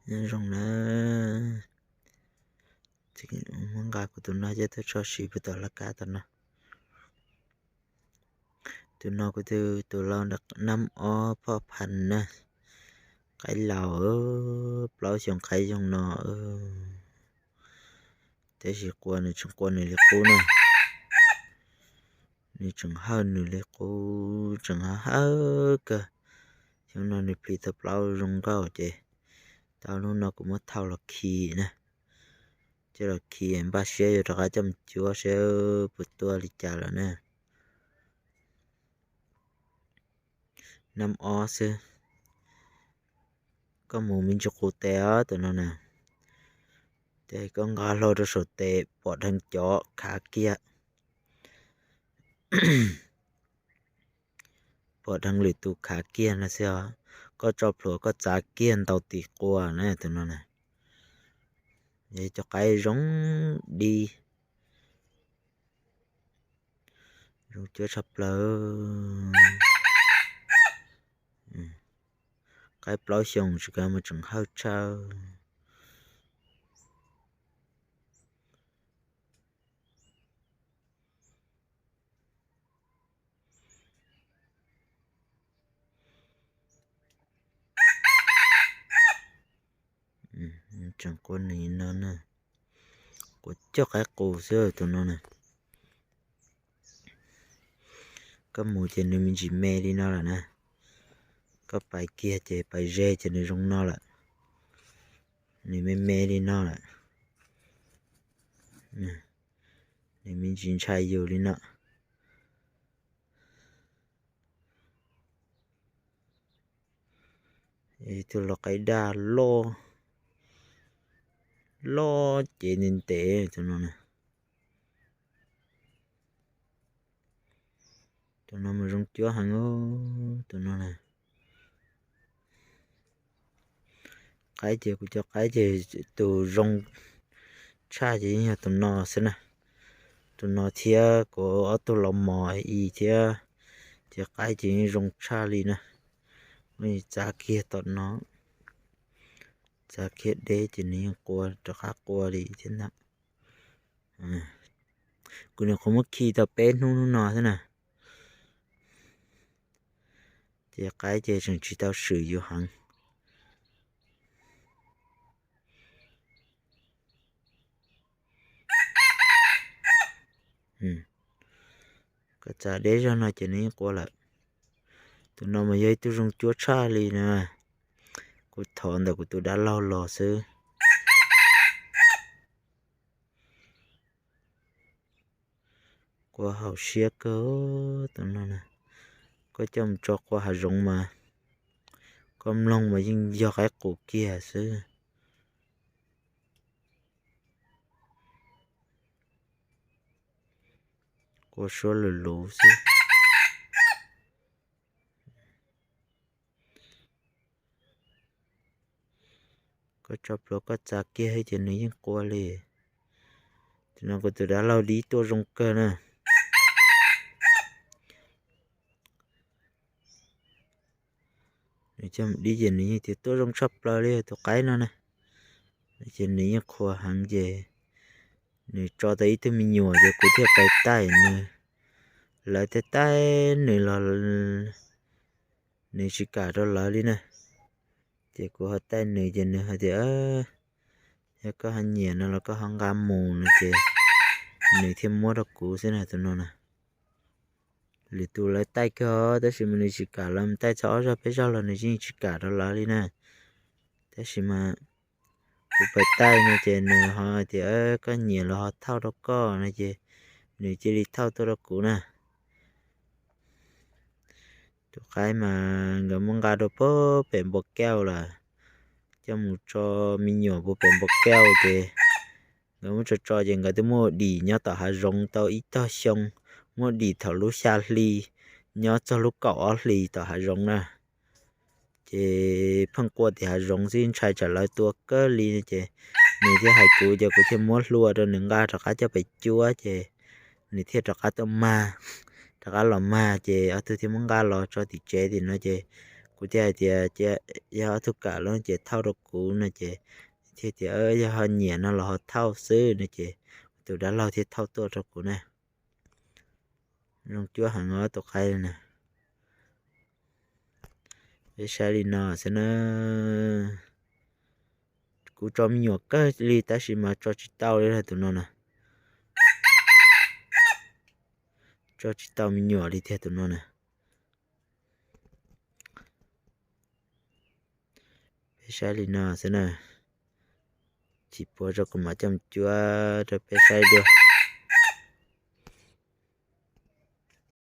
Nyob zoo na, muab nqa kuv tus no coj tuaj tso siv puag tom laj kab tom no. Tus no kuv tus lau nab ob phoj phan na, qaib laus, plaub xyoo qaib zoo no. Tab sis qua nws tseem qua nws li qub na, nws tseem hawj nws li qub, tseem hawj hawj kawg. Xyoo no nws plis tau plaub zoo nkauj ces tau hnub no kuv muab thau los khi na, coj los khi npaj siab yuav rov qab coj mus cuab saib puas tuaj li cas lawm na. Nab ob xwb, koj mus me ntsis qus tes os tus no na, ces koj nqa hlo rau saum tes pom dheev cov khav kiag, pom dheev lwm tus khav kiag no xwb os. Koj tso plhuav koj txav kiag ntaus tim qua na tus no na, cov qaib zoo dib, zoo cuab tshaj plaws. Qaib plaub xyoo tsis kav mas tseem hawj tshaj. Tseem qua nws no na, qua coj qaib qus xwb tus no na. Koj mus ces nws me ntsis me li no lawm na, koj pais kiag ces pais ze ces nws zoo no lawm. Nws me me li no lawm, nws me ntsis ntshai yus li no. Tus lau qaib daj loj, loj cev ntev ntev tus no na. Tus no mas zoo cuab heev, tus no na. Qaib ces kuv cov qaib ces tus zoo tshaj ces yeej yog tus no xwb na. Tus no thiab kuv ob tug los mos i thiab, ces qaib ces yeej zoo tshaj li na. Txav kiag tom no, txav kiag deb ces nws yeej qua rov qab qua li thiab ntag. Kuv nyuam qhuav muab khi tau peb hnub hnub no xwb na, ces qaib ces tseem tsis tau swm yus heev. Koj txav deb zog no ces nws yeej qua lawm. Tus no mas yog ib tug zoo cuab tshaj li na, kuv thov ntawm kuv tus dab laug los xwb. Qua haum siab kawg tus no na. Koj coj mus tso qua hav zoov mas koj mloog mas yeej yog qaib qus kiag xwb. Qua suab lus luv xwb. Koj tso plhuav koj txav kiag ces nws yeej qua li. Tus no kuv tus dab laug dib tuaj zoo kawg na. Nws coj mus dib ces nws yeej tias tuaj zoo tshaj plaws li tus qaib no na. Ces nws yeej qhuas heev ces nws tso tau ib tug me nyuam ces kuv thiaj pais taij nws. Lawv thiaj taij nws los nws tsis kam rau lawv li na. Ces kuv ho taij nws ces nws hais tias, yog koj ho nyiam no los koj ho nqa mus no ces nws thiaj muab rau kuv xwb na tus no na. Lwm tus lawv taij kawg tab sis mas nws tsis kam, lawv mus taij txog ob zaug peb zaug los nws yeej tsis kam rau lawv li na. Tab sis mas kuv pais taij no ces nws ho tias koj nyiam los ho thauj rau koj no ces nws cia li thauj tuaj rau kuv na. Tus qaib mas nkawd muab nqa rau puag pem Npua Kauj lawm, coj mus tso me nyuam puag pem Npua Kauj ces nkawd muab tso tso ces nkawd twb muaj dim nyob tom hav zoov tau ib tog xyoo, muaj dim thaum lub xya hli nyob txog lub kaum ob hlis tom hav zoov na. Ces pheej qua tim hav zoov xwb ntshai tsam lawv tua kawg li ces nws thiaj hais kuv ces kuv thiaj muab hlua rau nws nqa rov qab coj pem cuab ces nws thiaj rov qab tuaj mag, rov qab los mag ces ob tug thiaj muab nqa los tso tim tsev tim no ces kuv thiaj hais tias, yog ob tug kam los ces thauj rau kuv no ces thiaj tias yog ho nyiam no los ho thauj xwb no ces tus dab laug thiaj thauj tuaj rau kuv na. Zoo cuab heev os tus qaib na. Peb saib li no xwb na. Kuv tso me nyuam kawg li tab sis mas tso tsis tau li tus no na. Tso tsis tau me nyuam li tiag tus no na. Peb saib li no xwb na. Tsis puas tso kuv mam coj mus cuab rau peb saib dua.